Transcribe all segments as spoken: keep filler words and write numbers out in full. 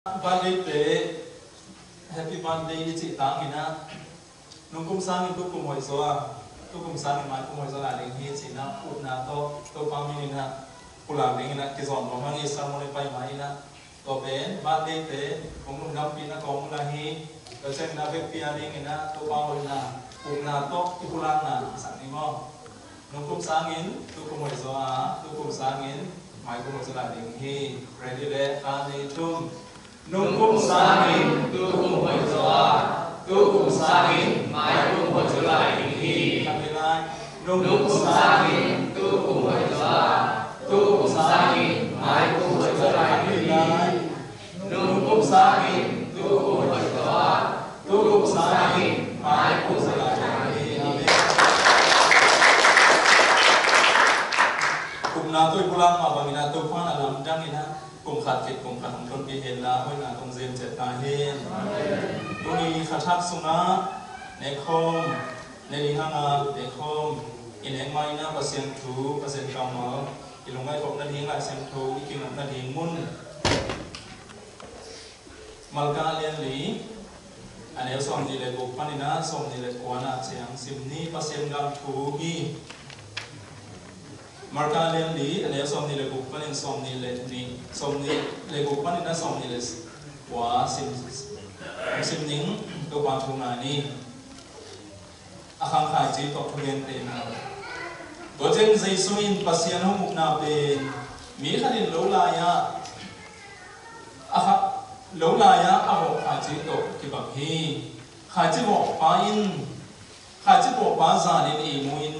Birthday te, happy birthday i cih tangin ah, nung kum sangin tu kum hoih zaw a, tu kum sangin mai kum hoih zaw lai ding hi ci-in ah, upna tawh Topa min in ah pulak dingin ah kizawn nuam hang i sermon i pai mai in ah, tua pen birthday te hong lungdampihna kawm uh lai hi. Tua ciangin ah vekpi a dingin ah Topa hoihna, upna tawh i pulakna i sak ni maw? Nung kum sangin tu kum hoih zaw a, tu kum sangin mai kum hoih zaw lai ding hi. Ready le, khat, nih, thum. Nung kum sangin tu kum hoih zaw a, tu kum sangin mai kum hoih zaw lai ding hi. Khat vei lai. Nung kum sangin tu kum hoih zaw a, tu kum sangin mai kum hoih zaw lai ding hi. Nung kum sangin tu kum hoih zaw a, tu kum sangin mai kum hoih zaw lai ding hi. Amen. Upna tawh i pulak mah bangin ah Topa'n a lamdang in ah kum khat khit kum khat hong tonpih hen la, hoihna tawh zem ciat ta hen. Tuni kha thak sungah nekkhawm, ne ding hang a nekkhawm i nek ma in ah Pasian thu, Pasian kammal i lungngaih khop nading Lai Siangtho i kinop nading mun, Marka a lian li, a neu sawmnih le guk panin ah sawmnih le kua na ciang sim ni. Pasian gam thu hi. Marka a lian li, a neu sawmnih le guk panin sawmnih le nih, sawmnih le guk panin ah sawmnih le kua sim, sim ning. Topa thu ngai ni. A khang khaici tawh thugentehna. Tua ciang Jesu in Pasian hong ukna pen mi khat in lo lai-ah a kha, lo lai-ah a vawh khaici tawh kibang hi. Khaici vawhpa in, khaici vawhpa zanin ihmu in,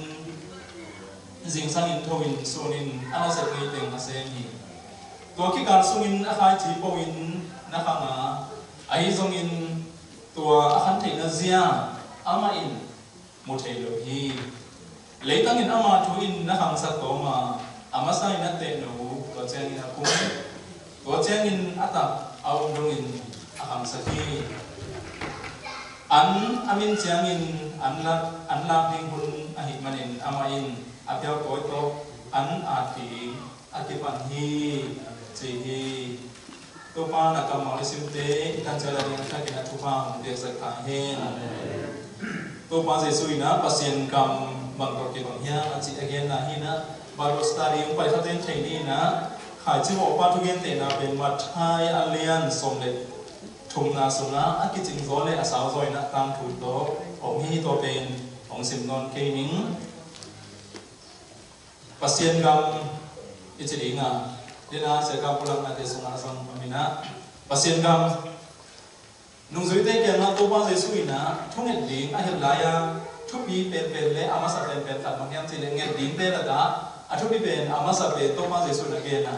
zingsangin tho in, sunin a nasep ngei teng a sem hi. Tua kikal sungin a khaici po in na khang a, ahi zongin tua a khan theihna zia amah in mu thei lo hi. Leitang in ama thu in na khangsak tawm a, a masa in a teh no, tua ciangin a kum, tua ciangin a tak a um dongin a khangsak hi. An a min ciangin an lak, an lak ding hun ahih manin amah in a pial tawi tawh an at ding a kipan hi, ci hi. Topa na kammal i simte i thanciam lai ding a thakin a thupha hong piaksak ta hen. Topa Jesu in ah Pasian gam bang tawh kibang hiam a cih a genna hi in ah, Bible study hong pai khaten thei ni in ah, khaici vawhpa thugentehna pen Matthai a lian sawm le thumna sungah a kicing zaw le a sau zaw in ah tangthu tawh om hi. Tua pen hong sim nawn kei ning. Pasian gam i ci ding a, dena sia gam pulaknate sungah zong a min ah Pasian gam nungzuite kiangah Topa Jesu in ah thunget ding a hilh lai-a, thupi penpen le a masa penpen khat bang hiam cih leh nget dingte lakah a thupi pen, a masa pen Topa Jesu in a gen a,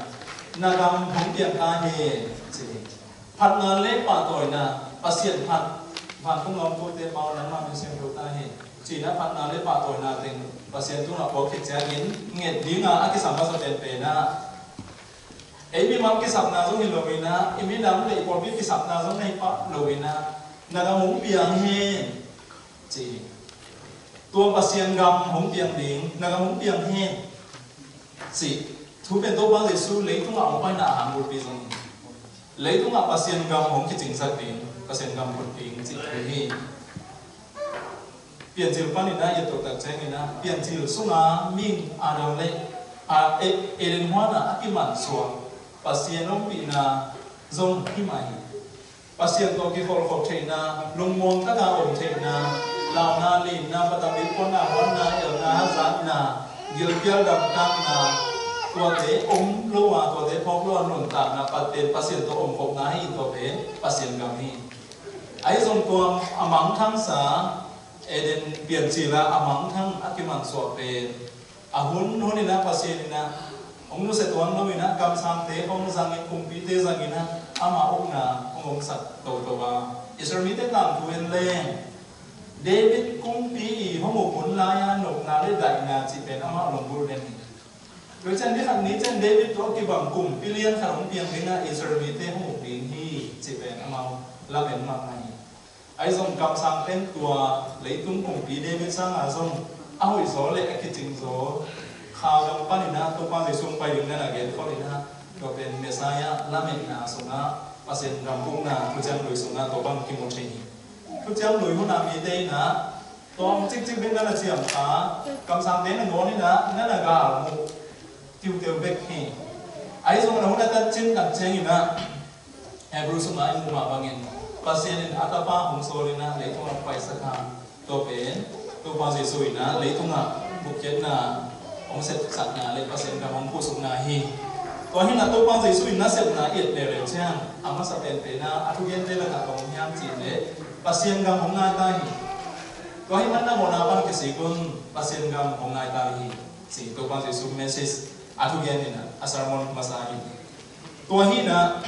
na gam hong piang ta hen, ci hi. Phatna le pahtawina, Pasian phat, vantung a om kote pau nangmah min siangtho ta hen, ci-in ah phatna le pahtawina teng Pasian tungah puak khit ciangin nget ding a a kisam masa penpen ah, ei mimal kisapna zong hi lo in ah, i minam le i pawlpi kisapna zong nei pah lo in ah, na gam hong piang hen, ci hi. Tua Pasian gam hong piang ding, na gam hong piang hen, cih thu pen Topa Jesu leitungah hong paina a hang bulpi zong hi. Leitungah Pasian gam hong kicingsak ding, Pasian gam bulpi ding cih thu hi. Piancil panin ah i et taktak ciangin ah, Piancil sunga mihing Adam le, a, E-, Eden huan ah a kimansuah Pasian ompihna zong hi mah hi. Pasian tawh kikholhkhop theihna, lungmuang taka om theihna, launa, linna, patang ding puanna, huanna, elna, hazatna, gilkial damtakna, tuate om lo a, tuate phawk lo a nuntakna, pa-, pen Pasian tawh omkhopna hi. Tua pen Pasian gam hi. Ahi zong tua a mangthangsa Eden Piancil ah a mangthang a kimansuah pen a hun hun in ah Pasian in ah hong nusia tuan lo in ah, kamsangte hong zangin, kumpite zangin ah, amah ukna hong omsak toto a, Israel mite tangthu en leng David kumpi i hong uk hun lai-a nopna le daihna cih pen amah lunggulh den hi. Tua ciang ni khat ni ciang David tawh kibang kumpi lian khat hong piang ding a, Israel mite hong uk ding hi cih pen amau lamen mahmah hi. Ahi zong kamsangte'n tua leitung kumpi David sangin zong a hoihzaw le a kicingzaw, Kha gam panin ah Topa Jesu hong pai ding na na genkhol in ah, tua pen Messiah lametna sungah Pasian gam ukna Thuciam Lui sungah tua bang kimu thei hi. Thuciam Lui hun ah mite in ah tawm cikcik ding na na ciam kha, kamsangte na ngawn in ah na na galmuh tiuteu bek hi. Ahi zongin a hun a tan cin tak ciangin ah Hebrew sungah i muh mah bangin Pasian in a Tapa hong sawl in ah leitung ah paisak a, tua pen Topa Jesuh in ah leitungah bukkhiatna hong sepsakna le Pasian gam hong puhsukna hi. Tua hi in ah Topa Jesuh in nasepna i et leuleu ciang a masa penpen a a thugente lakah bang om hiam cih leh Pasian gam hong ngai ta hi. Tua hi man na mawhna pan kisik un Pasian gam hong ngai ta hi ci Topa Jesuh message a thugen in ah a sermon masa hi. Tua hi in ah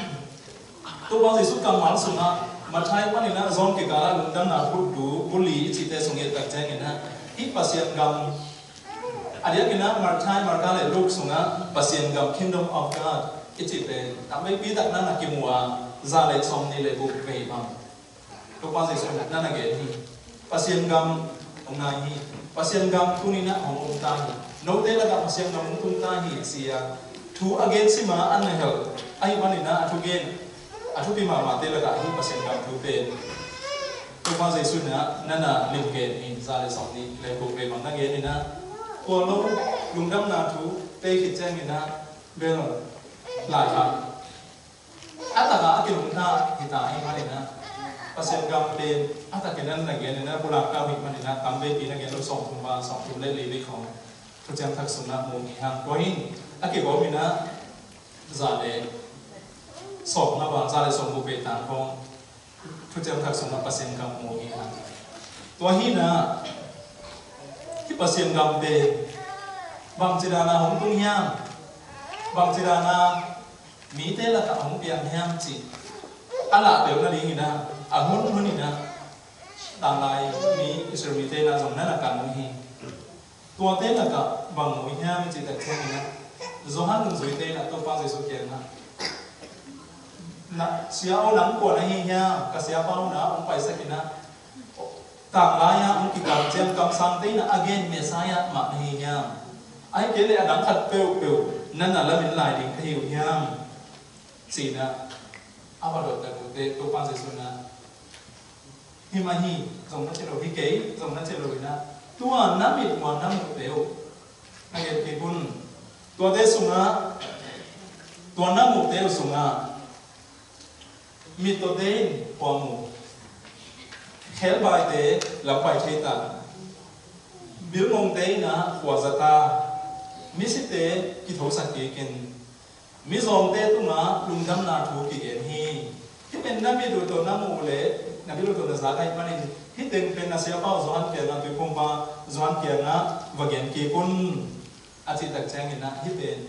Topa Jesuh kammal sungah Matthai panin ah John kikal ah lungdamna buktu buli i cihte sung i et tak ciangin ah hih Pasian gam a diakin ah Matthai, Marka le Luke sungah Pasian gam, Kingdom of God i cihte tamveipi tak na na kimu a, za le sawmnih le guk vei bang Topa Jesuh in ah na na gen hi. Pasian gam hong nai hi. Pasian gam tuni in ah hong om ta hi. Note lakah Pasian gam hong tung ta hi ci a thu a gen sim a an na hel ahih manin ah a thugen a thupi mahmahte lakah hih Pasian gam thu pen Topa Jesuh in ah na na lim gen hi. Za le sawmnih le guk vei bang na gen in ah tua lo lungdamna thu tei khit ciangin ah bel lai kha a takah a kilungtha hi ta ahih manin ah Pasian gam pen a takin an na gen in ah pulak kau ahih manin ah tamveipi na gen lo sawmthum va sawmthum le li vei khawng Thuciam Thak sungah mu hi hang. Tua hi in a kigawm in ah za le sawmnga va, za le sawmguk vei tang khawng Thuciam Thak sungah Pasian gam mu hi hang. Tua hi in ah hih Pasian gam pen bangci dan a hong tung hiam, bangci dan a mite lakah hong piang hiam cih a lah peuh nading in ah a hun hun in ah tanglai mi Israel mite in ah zong na na kan uh hi. Tuate lakah bang mu hiam i cih tak ciangin ah Johan nungzuite in ah Topa Jesuh kiangah, na sia aw, nang kua na hi hiam? Ka siapa aw, na hong paisak in ah tanglai ah hong kikal ciang kamsangte in ah a gen Messiah mah na hi hiam? Ahih kei leh a dang khat peuhpeuh na na lamin lai ding ka hi uh hiam? Ci in ah a va dot tak uh teh Topa Jesuh in ah hi mah hi zong na ci lo, hi kei zong na ci lo in ah tua na mit ua na muhte uh na gen kik un. Tuate sungah, tua na muhte uh sungah mittawte in khua mu, khebaite lam pai thei ta, bilngongte in ah khua za ta, misite kithosak kik in, mizawngte tungah lungdamna thu kigen hi. Hih pen na mit uh tawh na muh uh le na bil uh tawh na zak ahih manin hih teng pen na siapa uh Johan kiangah, tuiphumpa Johan kiangah va gen kik un, a cih tak ciangin ah hih pen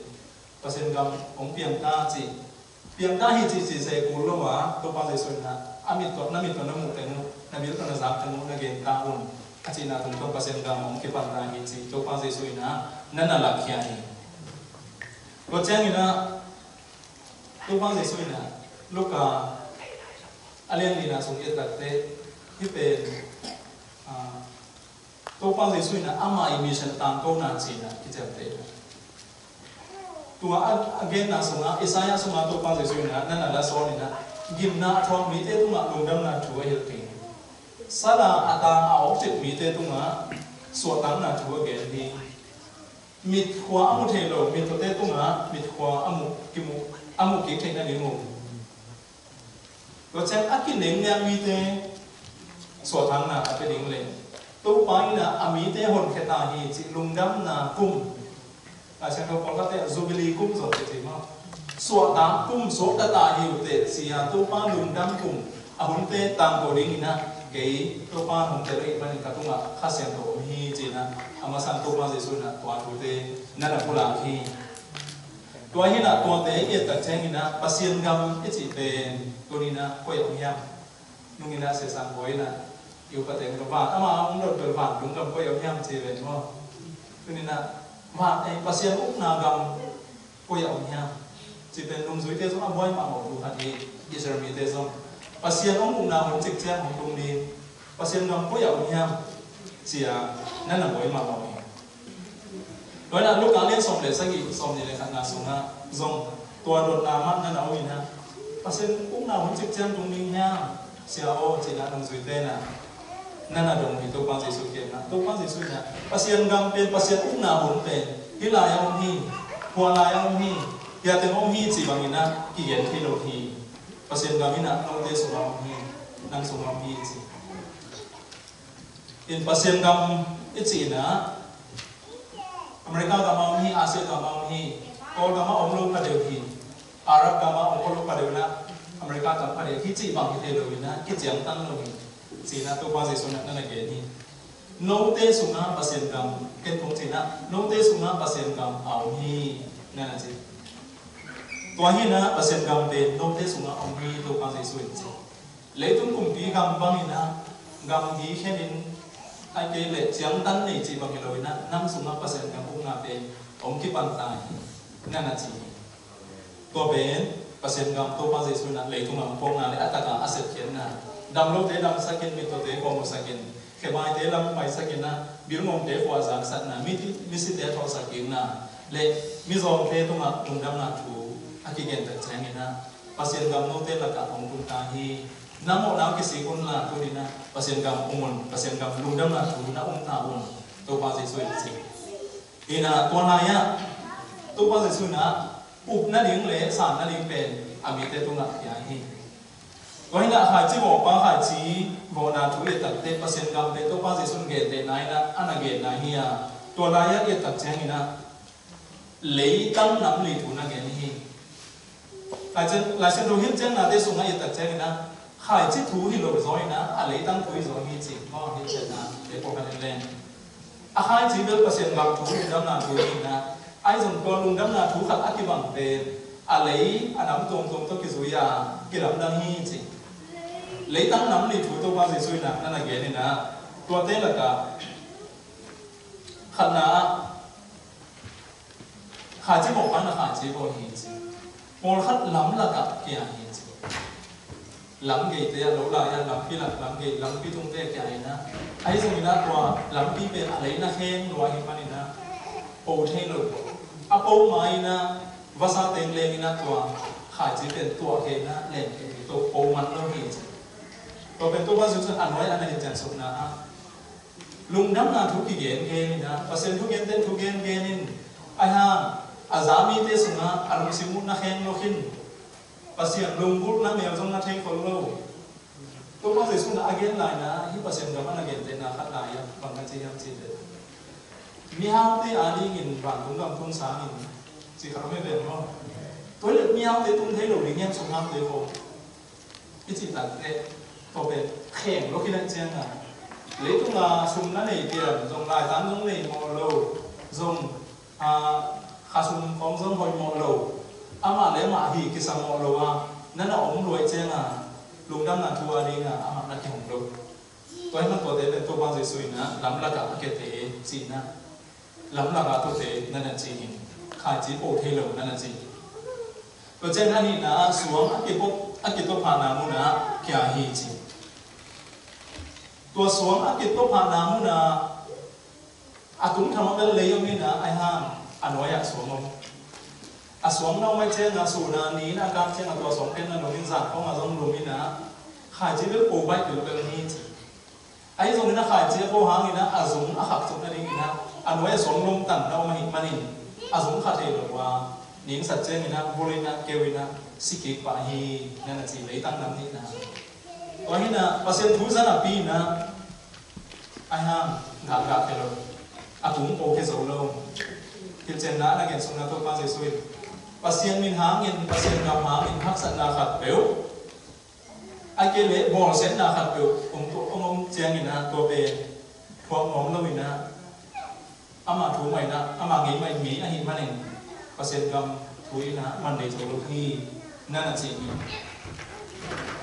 Pasian gam hong piang ta cih, piang ta hi cih cih se kul lo a, Topa Jesuh in ah a mit tawh, na mit tawh na muh teng uh, na bil tawh na zak teng uh na gen ta un, a cihna tungtawn Pasian gam hong kipan ta hi cih Topa Jesuh in ah na na lakkhia hi. Tua ciangin ah Topa Jesuh in ah Luka a lian lina sung i et tak teh hih pen, ah, Topa Jesuh in ah ama i mission tangkona ci-in ah kiciamteh. Tua a, a genna sungah, Isaiah sungah Topa Jesuh in ah na na la sawn in ah gimna a thuak mite tungah lungdamna thu a hilh ding, sal a a tang a awkcip mite tungah suahtakna thu a gen ding, mit khua a mu thei lo mittawte tungah mit khua a mu, kimu, a mu kik theih nading uh. Tua ciang a kinengniang mite suahtakna a pia ding le Topa in ah a mite honkhia ta hi cih lungdamna kum, Lai Siangtho pawlkhatte ah Jubilee kum zong ci thei maw? Suahtak kum suakta ta hi uh teh ci-a Topa lungdam kum a hunte tangko dingin ah kei Topa hong tel ahih manin ka tungah Kha Siangtho om hi ci-in ah a masa in Topa Jesuh in ah tua thute na na pulak hi. Tua hi in ah tuate i et tak ciangin ah Pasian gam i cih pen tuni in ah koi ah om hiam? Nung in ah Sia Sang Bawi in ah i upa teng ka van, ama hong dot bel vantung gam koi ah om hiam ci ven maw? Tuni in ah van, eh, Pasian ukna gam koi ah om hiam? Cih pen nungzuite zong a buai mahmah uh thu khat hi. Israel mite zong Pasian hong ukna hun cik ciang hong tung ding, Pasian gam koi ah om hiam? Ci-a na na buai mahmah uh hi. Tua in ah Luka lian sawm le sagih, sawmnih le khatna sungah zong tua dotna mah na na om in ah, Pasian ukna hun cik ciang tung ding hiam, Sia aw, ci-in ah nungzuite in ah na na dong hi. Topa Jesuh kiangah, Topa Jesuh in ah Pasian gam pen, Pasian ukna hun pen hih lai-ah om hi, hua lai-ah om hi, hia teng om hi cih bangin ah kigen thei lo hi. Pasian gam in ah note sungah om hi, nang sungah om hi ci. In Pasian gam i cih in ah America gam ah om hi, Asia gam ah om hi, Kawlgam ah om lo pha deuh hi, Arab gam ah om lo pha deuh in ah America gam pha deuh hi cih bang hi thei lo in ah kiciangtan lo hi, ci-in ah Topa Jesuh in ah na na gen hi. Note sungah Pasian gam, ken kong ci-in ah note sungah Pasian gam a om hi, na na ci. Tua hi in ah Pasian gam pen note sungah om hi, Topa Jesuh in ci. Leitung kumpi gam bangin ah gamgi khenin, ahih kei leh ciangtan nei cih bang hi lo in ah nang sungah Pasian gam ukna pen hong kipan ta hi, na na ci hi. Tua pen Pasian gam, Topa Jesuh in ah leitung a hong puakna leh a tak a a sepkhiatna, dam lote damsak in, mittawte khuamusak in, khebaite lam paisak in ah, bilngongte khuazaksak in ah, mi, misite thawhsak in ah, leh mizawngte tungah lungdamna thu a kigen tak ciangin ah Pasian gam note lakah hong tung ta hi. Na mawhna uh kisik un la, tuni in ah Pasian gam um un, Pasian gam lungdamna thu na um ta un, Topa Jesuh in ci. In ah tua lai-ah Topa Jesuh in ah up nading leh san nading pen a mite tungah pia hi. Tua hi in ah khaici vawhpa khaici vawhna thu i et tak teh Pasian gam pen Topa Jesuh in gentehna in ah a na genna hi a, tua lai-ah i et tak ciangin ah leitang nam li thu na gen hi. Laisiangtho hilhciangnate sungah i et tak ciangin ah khaici thu hi lo zaw in ah a leitang thu hi zaw hi ci, maw, hilhcianna te pawlkhat in leng. A khaici bel Pasian gam thu, lungdamna thu hi in ah, ahi zong tua lungdamna thu khat a kibang pen a lei a nam tuamtuam tawh kizui a kilamdang hi ci. Leitang nam li thu Topa Jesuh in ah na na gen in ah, tuate lakah khatna ah khaici vawhpa in ah khaici vawh hi ci. Pawlkhat lam lakah kia hi ci. Lamgeite ah, lo lai-ah lampi lak, lamgei, lampi tungte kia hi in ah, ahi zongin ah tua lampi pen a lei na kheng lua hi manin ah po thei lo. A po ma in ah vasa teng leng in ah tua khaici pen tuah kei in ah lem kei, tua po man lo hi ci. Tua pen Topa Jesuh in a nuai-ah a na hilhcian sukna ah lungdamna thu kigen gen in ah, Pasian thugente thu gen gen in, ahi hang a za mite sungah a lungsim uh na kheng lo khin, Pasian lunggulhna mel zong na thei khol lo. Topa Jesuh in ah a gen lai-in ah hih Pasian gam a na gentehna khat lai-ah bang na ci hiam cih leh, mihaute adingin vantung gam tun sangin ci khat om hi ven maw. Tua hi leh mihaute tun thei lo ding hiam, sunghaute khawng i cih tak teh, tua pen kheng lo khin ahih ciangin ah, leitung a sum na nei pian zong, laitan zong nei mawh lo, zong, a, khasum khawng zong hoih mawh lo, amah le amah hi kisa mawh lo a, na na om lua ahih ciangin ah lungdamna thu a dingin ah amah na kihong lo. Tua hi man tuate pen Topa Jesuh in ah lamlak ah a kiate ci-in ah, lamlak ah tuate na na ci hi. Khaici po thei lo na na ci hi. Tua ciang a nihna ah suang a kituah, a kituahphatna mun ah kia hi ci. Tua suang a kituahphatna mun ah a tung tham ah bel lei om in ah, ahi hang a nuai-ah suang om. A suang na om ahih ciangin ah sun a, ni in a kap ciangin ah tua suang pen na lum in, zan khawng ah zong lum in ah, khaici bel po baih peuhpeuh hi ci. Ahi zongin ah khaici a po hangin ah a zung a khak suk nadingin ah a nuai-ah suang lum tan na om ahih manin a zung kha thei lo a, ni in sat ciangin ah bul in ah keu in ah si kik pah hi, na na ci, leitang nam nihna. Tua hi in ah Pasian thu za napi in ah, ahi hang gahgah kei lo, a tung po kei zo lo. Hilhcianna na gen sungah Topa Jesuh in Pasian min hangin, Pasian gam hangin haksatna khat peuh, ahih kei leh bawlsiatna khat peuh om, om, om ciangin ah tua pen thuak nuam lo in ah, ama thu mah in ah, ama ngei mah in ngei ahih manin Pasian gam thu in ah man nei zo lo hi, na na ci hi.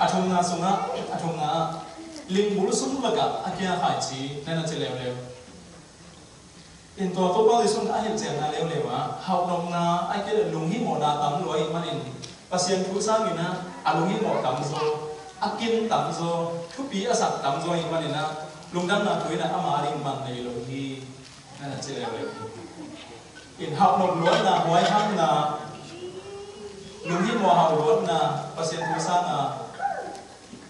A thumna sungah, a thumna ah lingbul sung lakah a kia khaici, na na ci leuleu. In tua Topa Jesuh in a hilhcianna leuleu ah hauhnopna, ahih kei leh lunghihmawhna tam lua ahih manin, Pasian thu sangin ah a lunghihmawh tamzaw, a kin tamzaw, thupi a sak tamzaw ahih manin ah lungdamna thu in ah ama ading man nei lo hi, na na ci leuleu hi. In hauhnop luatna, huaihamna, Lunghimawh hau luatna, Pasian thu sanga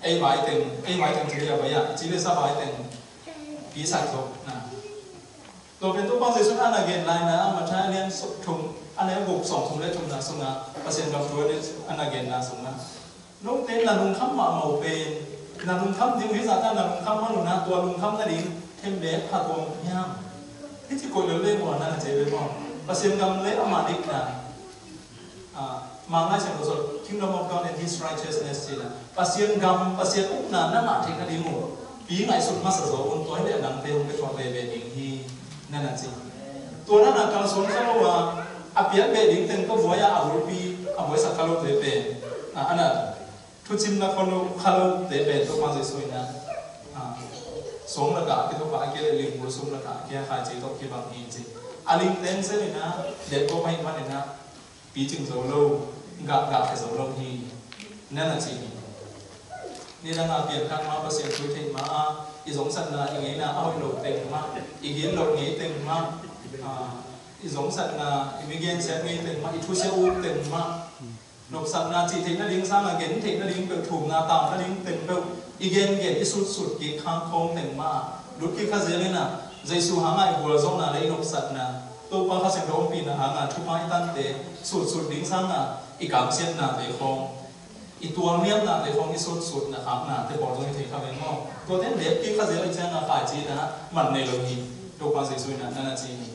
ei vai teng, ei vai teng ci le a vai ah, ci le sa vai teng pisak zawhna. Tua pen Topa Jesuh in a na gen laina, Matthai a lian thum, a neu guk, sawm thum le thumna sunga Pasian gam thu a na genna sunga, note na lungkham mahmah uh pen, na lungkham ding uh hi zahta na lungkham man uh na, tua lungkham nading thembeek pha tuam hiam? Hih ci koih lel le maw, na na ci ve maw? Pasian gam le ama dikna. Ah, Mangkam Lai Siangtho sung, Kingdom of God and His Righteousness cih na, Pasian gam, Pasian ukna na ngah theih nading uh pi ngaihsut masa zaw un, tua hi leh nangte hong pia thuak veve ding hi, na na ci. Tua na na kalsuan kha lo a, a piak beh ding teng tawh buai a, a hulpi a buaisak kha lote pen, ah, a na thucimna kha lo, kha lote pen Topa Jesuh in a, ah, suang lakah a kithawhpah a, a kia le lingbul sung lakah a kia khaici tawh kibang hi ci. A ling teng zen in a, detkop ahih manin a, picing zo lo, gah, gahkhia zo lo hi, na na ci hi. Nidang a piangthak ma, Pasian thu i theih ma a, i zongsatna, i ngeina a hoih lo teng mah, i gitloh ngei teng mah, ah, i zongsatna, i mi gensiat ngei teng mah, i thusia uk teng mah, nopsakna, cih theih nading sanga gen theih nading peuh, thumna, taam nading teng peuh i gengen, i sutsut kik khang khawng teng mah lut kik kha zel in a, Jesuh hanga i gualzawhna le i nopsakna, Topa Kha Siangtho ompihna hanga thupha i tante sutsut ding sanga i kamsiatnate khawng, i tualniamnate khawng, i sutsutna khaknate pawl zong i thei kha ve maw? Tuate in dep kik kha zel ahih cianga khaici in a man nei lo hi, Topa Jesuh in a na na ci hi.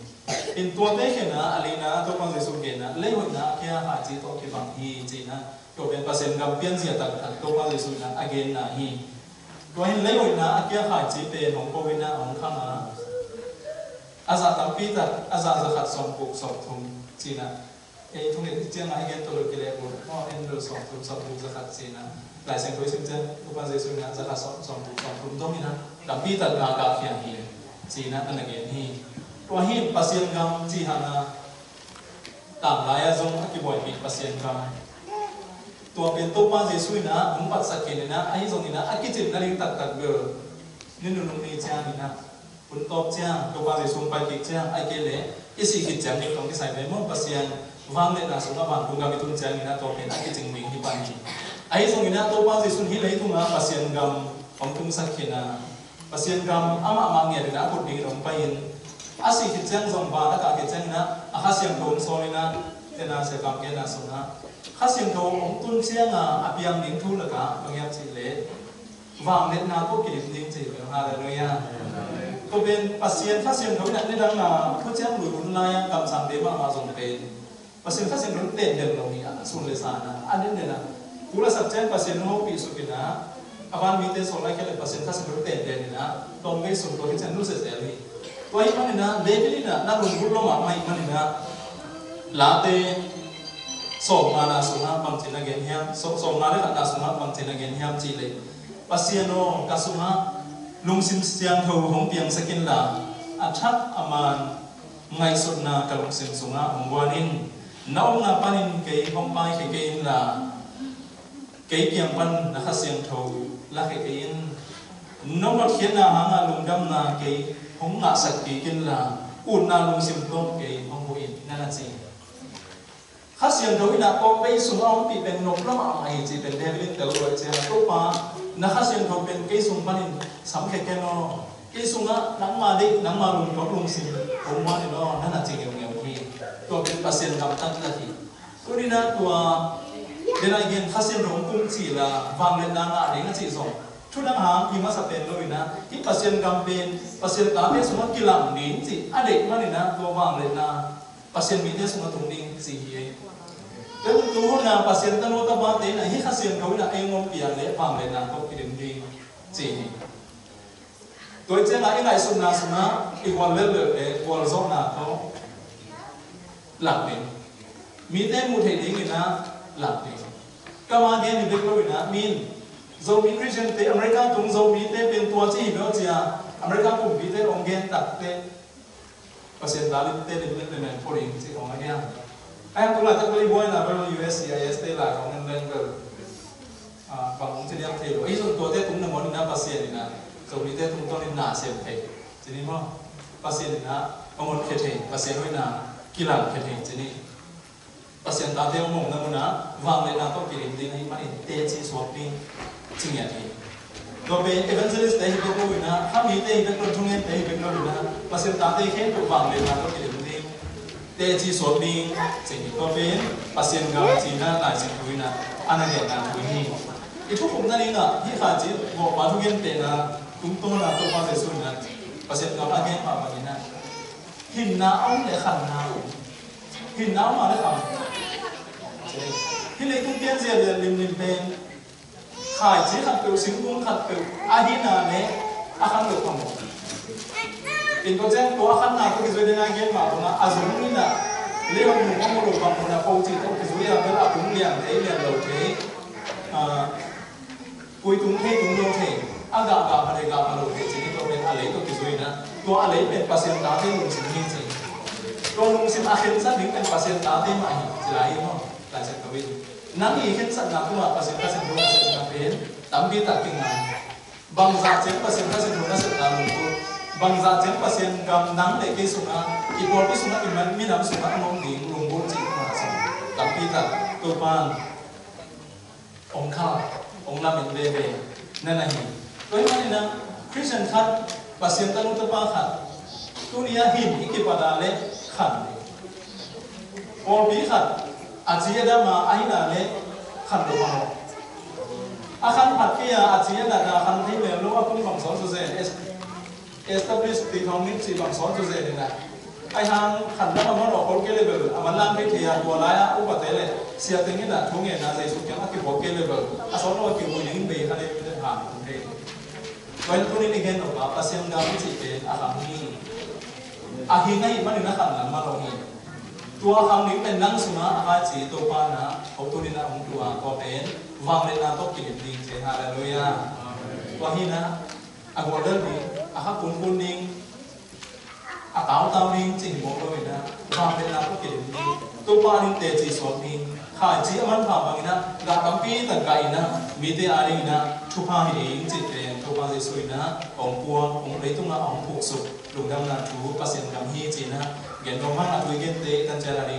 In tuate khena, a lina, Topa Jesuh genna, leihoihna a kia khaici tawh kibang hi ci in a, tua pen Pasian gam pianzia taktak Topa Jesuh in a genna hi. Tua hin leihoihna a kia khaici pen hong ko in a, hong khang a, a zah tampi tak, a zah za khat sawm guk sawm thum ci in a, ei thunget ciangah i gen tawh lo kileh uh, aw, en lo sawm thum, sawm thum za khat ci in a. Lai Siangtho i sim ciang, Topa Jesuh in a za khat sawm, sawm thum, sawm thum dong in a, tampi tak gah, gahkhia hi ci in a, a na gen hi. Tua hi Pasian gam ci hang a, tanglai ah zong a kibuaipih Pasian gam. Tua pen Topa Jesuh in a hong patsak khin in a, ahi zongin a, a kicim nading taktak bel, ni nunung ni ciangin a, hun tawp ciang, Topa Jesuh hong pai kik ciang, ahih kei leh i sih khit ciang ding tawh kisai ve maw, Pasian vangliatna sungah vantung gam i tun ciangin a, tua pen a kicing ding hi pan hi. Ahi zongin a, Topa Jesuh in hih leitungah Pasian gam hong tungsak khin a, Pasian gam amah mah ngiat in a, a khut ding in hong pai in, a sih khit ciang zong, van a kah khit ciangin a, a Kha Siangtho hong sawl in a, tena Sia Kam genna sungah, Kha Siangtho hong tun ciangin a piang ding thu lakah bang hiam cih leh, vangliatna tawh kidim ding ci hi. Halleluiah. Tua pen Pasian Kha Siangtho in a, nidang a thuciam lui hun lai-a kamsangte mahmah zong pen Pasian Kha Siangtho in tenden lo hi a, sun le sa in a, a denden a, kul a sak ciang Pasian hong hopih suk in a, a van mite sawl lai khia leh Pasian Kha Siangtho in tenden in a, tawm vei sung tua hi ciang nusia zel hi. Tua ahih manin a, David in a na lungput lo mahmah ahih manin a, Late sawmngana sungah bangci na gen hiam, sawm, sawmnga le khatna sungah bangci na gen hiam cih leh, Pasian aw, ka sungah lungsim siangtho hong piangsak inla, a thak a man ngaihsutna ka lungsim sungah hong guan in. Na omna panin kei hong paikhia kei inla, kei kiang pan na Kha Siangtho lakhia kei in. Nong hotkhiatna hangah lungdamna kei hong ngahsak kik inla, utna lungsim tawh kei hong huh in, na na ci. Kha Siangtho in a kawkpei sungah hong pih pen nop lua mahmah hi cih pen David in tel lua ciang, Topa, na Kha Siangtho pen kei sung panin samkhia ken aw. Kei sungah nangma deih, nangma lungtuak lungsim hong guan in aw, na na ci ngeungeu hi. Tua pen Pasian gam taktak hi. Tuni-in ah tua denai gen Kha Siangtho hong tung cih la, vangliatna ngah ding a cih zong, thu dang hang hi masa pen lo-in ah, hih Pasian gam pen Pasian tate sungah kilang ding cih a deih manin ah, tua vangliatna Pasian mite sungah tung ding cih hi. Tua tu hun ah Pasian tanu tapate in ah hih Kha Siangtho in ah ei hong ompih leh vangliatna tawh kidim ding cih hi. Tua ciangah i ngaihsutna sungah i gual lellelte gualzawhna tawh lak ding. Mite muh theih dingin ah lak ding. Kama gen hi bek lo-in ah, min Zomi Christian te, America tung Zomite pen tua ci hi bek cia, America kumpite hong gen takte Pasian ta lim te lim lim lim pho ding ci hong a hiam. Ai hang tu laitak bel i buaina bel U S C I S te lai hong en leng bel, ah, bang hong ci diam thei lo. Ahi zong tuate tung nangawn in ah Pasian in ah Zomite tungtawn in na sem thei ci ni maw? Pasian in ah hong honkhia thei, Pasian hoihna kilangkhia thei ci ni. Pasian tate hong omna munah vangliatna tawh kidim ding ahih manin teci suak ding ci ngiat hi. Tua pen evangelist te hi bek lo inah, kha mite hi bek lo, thungente hi bek lo inah, Pasian tate khempeuh vangliatna tawh kidim ding, teci suak ding ci hi. Tua pen Pasian gam cina Lai Siangtho inah a na genna thu hi. I thukhupna dingah hih khaici vawhpa thugentehna tungtawna Topa Jesuh inah Pasian gam a gen mah bangin ah hinna a om le khanna a om. Hinna a om a le khan. Hih leitung pianzia lian limlim pen khaici khatpeuh, singkung khatpeuh a hina le a khan lo kha maw? In ko ciang tua a khanna tawh kizui dena gen mah bangah a zong inah leihong nung a mu lo bang munah ko cih tawh kizui a bel a kung lian thei lian lo thei. Ah, Kui tung thei tung lo thei, a gah gah pha thei gah pha lo thei ci hi. Tua pen a lei tawh kizui inah, tua a lei pen Pasian tate lungsim hi ci. Tua lungsim a khensat ding pen Pasian tate mah hi ci lai hi maw? Lai Siangtho in nang i khensatna tungah Pasian Kha Siangtho nasepna pen tampi tak kinga hi. Bangzah ciang Pasian Kha Siangtho nasepna lungput, bangzah ciang Pasian gam nang le kei sungah, i pawlpi sungah, i man minam sungah a om ding lungput cih tungah a sam tampi tak Topa in hong khal, hong lamen veve na na hi. Tua ahih manin ah Khristian khat, Pasian tanu tapa khat, tuni a hin i kipat a le khan, pawlpi khat a ci a dam a, a hina le khan lo maw? A khan phat kei a, a ci a dat a khan thei mel lo a, kum bang sawt zaw zen, es- Establish pi thong ning cih bang sawt zaw zen inah, ai hang khan lam a man awk kol kei le bel a man lam kei thei a, tua lai a upate le siate in ah thu ngen a Jesuh kiang a kipawl kei le bel a sawt lo a kihui ding bei kha le bel han kong thei. Tua in tunin i gen nop a Pasian gam i cih pen a khang hi. A hing ahih manin a khan lam mah lo hi. Tua khang ding pen nang sungah a khaici Topa in ah ho tunin a hong tua, tua pen vangliatna tawh kidim ding ci. Halleluiah. Tua hi inah a gualter ding, a kha kunkun ding, a tautau ding cih hi mawk lo inah, vangliatna tawh kidim ding, Topa ading teci suak ding, khaici a manpha bang inah gah tampi tak gah inah, mite ading inah thupha hi ding cih pen Topa Jesuh inah hong puak, hong leitungah hong puksuk lungdamna thu Pasian gam hi ci inah gen nuam hang. A thu i gente i tan ciat a ding